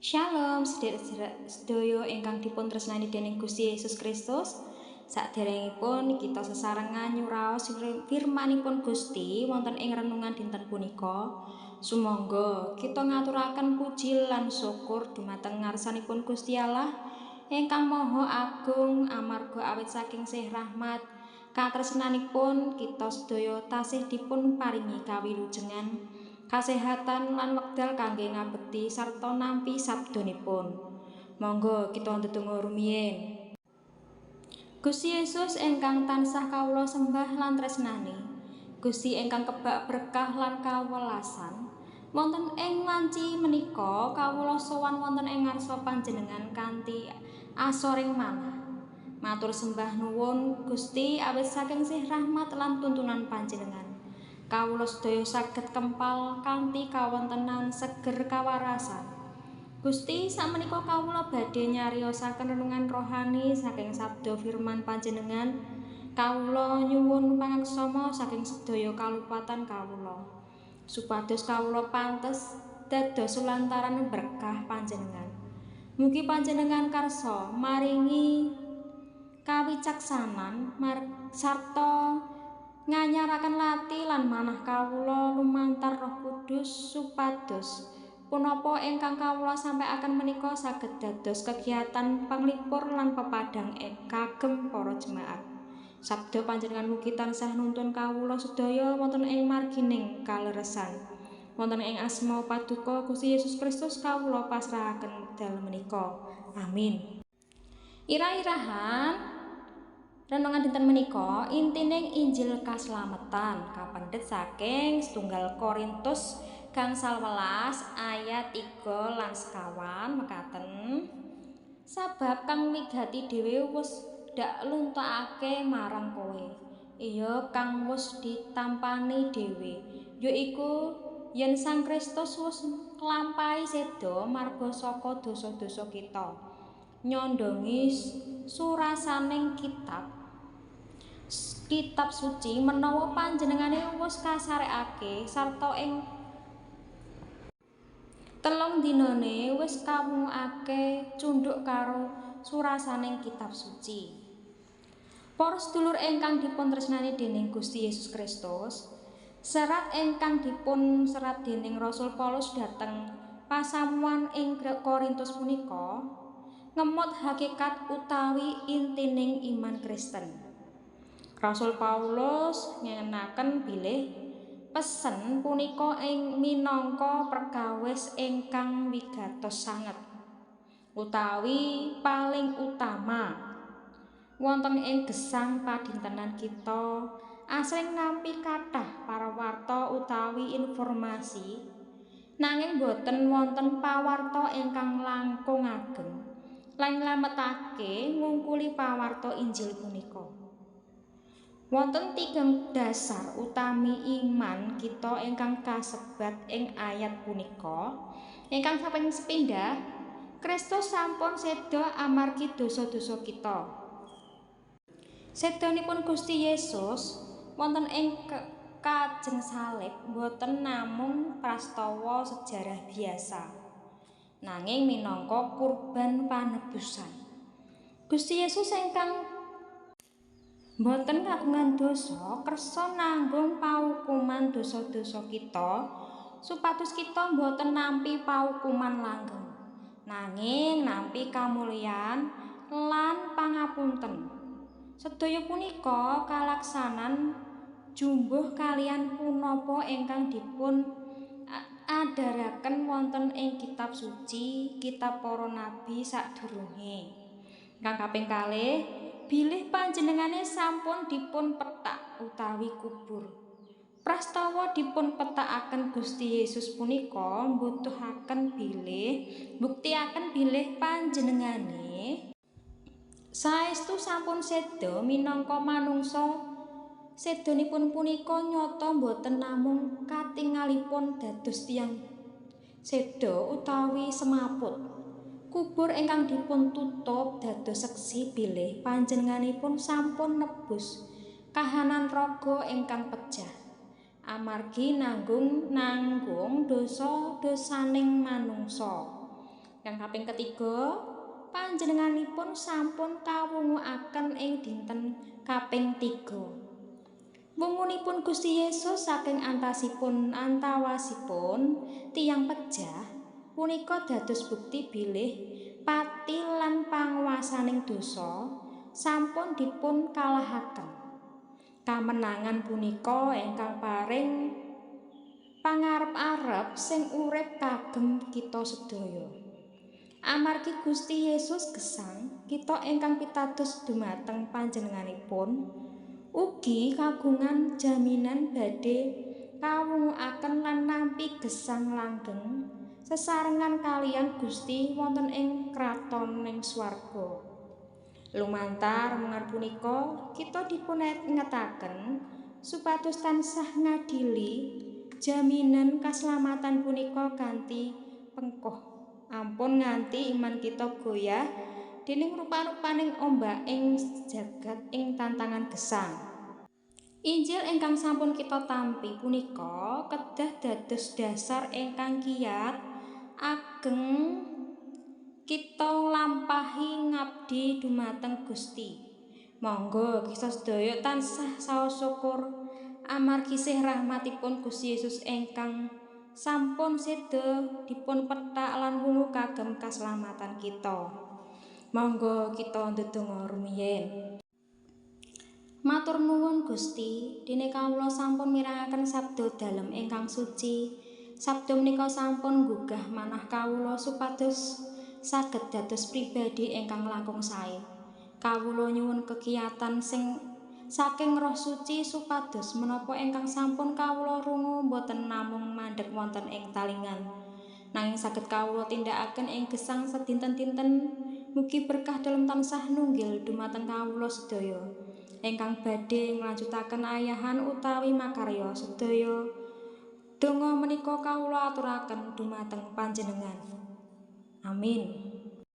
Shalom sedherek sedaya ingkang dipun tresnani dening Gusti Yesus Kristus. Saderengipun kita sesarengan nyuraos firmanipun Gusti wonten ing renungan dinten punika, sumangga kita ngaturaken puji lan syukur dumateng ngarsanipun Gusti Allah ingkang Maha Agung amarga awit saking sih rahmat katresnanipun kita sedaya tasih dipun paringi kawilujengan, kasehatan lan wekdal kangge ngabekti sarta nampi sabdanipun. Monggo kita ndedonga rumiyin. Gusti Yesus ingkang tansah kawula sembah lan tresnani, Gusti ingkang kebak berkah lan kawelasan, wonten ing wanci menika kawula sowan wonten ing ngarsa panjenengan kanthi asoring manah. Matur sembah nuwun Gusti awit saking sih rahmat lan tuntunan panjenengan, kawula sedaya saged kempal kanthi kawontenan seger kawarasan. Gusti, sakmenika kawula badhe nyariosaken renungan rohani saking sabda firman panjenengan. Kawula nyuwun pangaksama saking sedaya kalupatan kawula, supados kawula pantes dados lantaran berkah panjenengan. Mugi panjenengan karsa maringi kawicaksanan sarta nganyaraken lati lan manah kawula lumantar Roh Kudus, supados punapa ingkang kawula sampaiaken menika saged dados kegiatan panglipur lan pepadang kagem para jemaat. Sabda panjenengan mugi tansah nuntun kawula sedaya wonten ing margining kaleresan. Wonten ing asma Paduka Gusti Yesus Kristus kawula pasrahaken wekdal menika. Amin. Irah-irahan renungan dinten menika intining Injil kaslametan kapendhet saking 1 Korintus 11 ayat 3 lan 9 mekaten. Sabab kang wigati dhewe wus dak luntukake marang kowe, iya kang wus ditampani dhewe, yaiku yen Sang Kristus wus nglampahi seda marga saka dosa-dosa kita, nyondongi surasaning kitab kitab suci menawa panjenengane wus kasarekake sarta ing 3 dinane wis kawungake cundhuk karo surasaning kitab suci. Para sedulur ingkang dipun tresnani dening Gusti Yesus Kristus, serat ingkang dipun serat dening Rasul Paulus dhateng pasamuan ing Korintus punika ngemot hakikat utawi intining iman Kristen. Rasul Paulus ngenaken bilih pesen punika ing minangka perkawis ingkang wigatos sanget utawi paling utama. Wonten ing gesang padintenan kita asring nampi kathah parawarta utawi informasi, nanging boten wonten pawarta ingkang langkung ageng lan nylametake ngungkuli pawarta Injil punika. Wonten tigang dasar utami iman kita ingkang kasebat ing ayat punika. Ingkang kaping sepindah, Kristus sampun seda amargi dosa-dosa kita. Sedanipun Gusti Yesus wonten ing kajeng salib boten namung prastawa sejarah biasa, nanging minangka kurban panebusan. Gusti Yesus ingkang boten kagungan dosa kersa nanggung paukuman dosa-dosa kita supados kita boten nampi paukuman langgeng, nanging nampi kamulyan lan pangapunten. Sedaya punika kalaksanan jumbuh kaliyan punapa ingkang dipun adharaken wonten ing kitab suci, kitab para nabi sadurunge. Ingkang kaping kalih, bilih panjenengane sampun dipun pethak utawi kubur. Prastawa dipun pethakaken Gusti Yesus punika mbutuhaken bilih mbuktiaken bilih panjenengane saestu sampun seda minangka manungsa. Sedanipun punika nyata boten namung katingalipun dados tiyang seda utawi semaput. Kubur ingkang dipun tutup dados seksi bilih panjenenganipun sampun nebus kahanan raga ingkang pejah amargi nanggung nanggung dosa-dosaning manungsa. Kang kaping ketiga, panjenenganipun sampun kawunguaken ing dinten kaping 3. Wungunipun Gusti Yesus saking antawasipun tiyang pejah punika dados bukti bilih pati lan panguwasaning dosa sampun dipun kalahaken. Kamenangan punika ingkang paring pangarep-arep sing urip kagem kita sedaya. Amargi Gusti Yesus gesang, kita ingkang pitados dumateng panjenenganipun ugi kagungan jaminan badhe kawunguaken lan nampi gesang langgeng sesarengan kaliyan Gusti wonten ing kraton ing swarga. Lumantar renungan punika kita dipuningetaken supados tansah ngadili jaminan kaslamatan punika kanthi pengkoh. Ampun nganti iman kita goyah dening rupa-rupaning ombak ing jagat ing tantangan gesang. Injil ingkang sampun kita tampi punika kedah dados dasar ingkang kiyat ageng kita nglampahi ngabdi dumateng Gusti. Monggo kita sedaya tansah saos syukur amargi sih rahmatipun Gusti Yesus ingkang sampun seda dipun pethak lan wungu kagem kaselamatan kita. Monggo kita ndedonga rumiyin. Matur nuwun Gusti, dene kawula sampun mirengaken sabda dalem ingkang suci. Sabda menika sampun nggugah manah kawula supados saged dados pribadi ingkang langkung sae. Kawula nyuwun kekiyatan sing saking Roh Suci supados menapa ingkang sampun kawula rungu boten namung mandheg wonten ing talingan, nanging saged kawula tindakaken ing gesang sedinten-dinten. Mugi berkah dalem tansah nunggil dumateng kawula sedaya ingkang badhe nglanjutaken ayahan utawi makarya sedaya. Donga menika kawula aturaken dumateng panjenengan. Amin.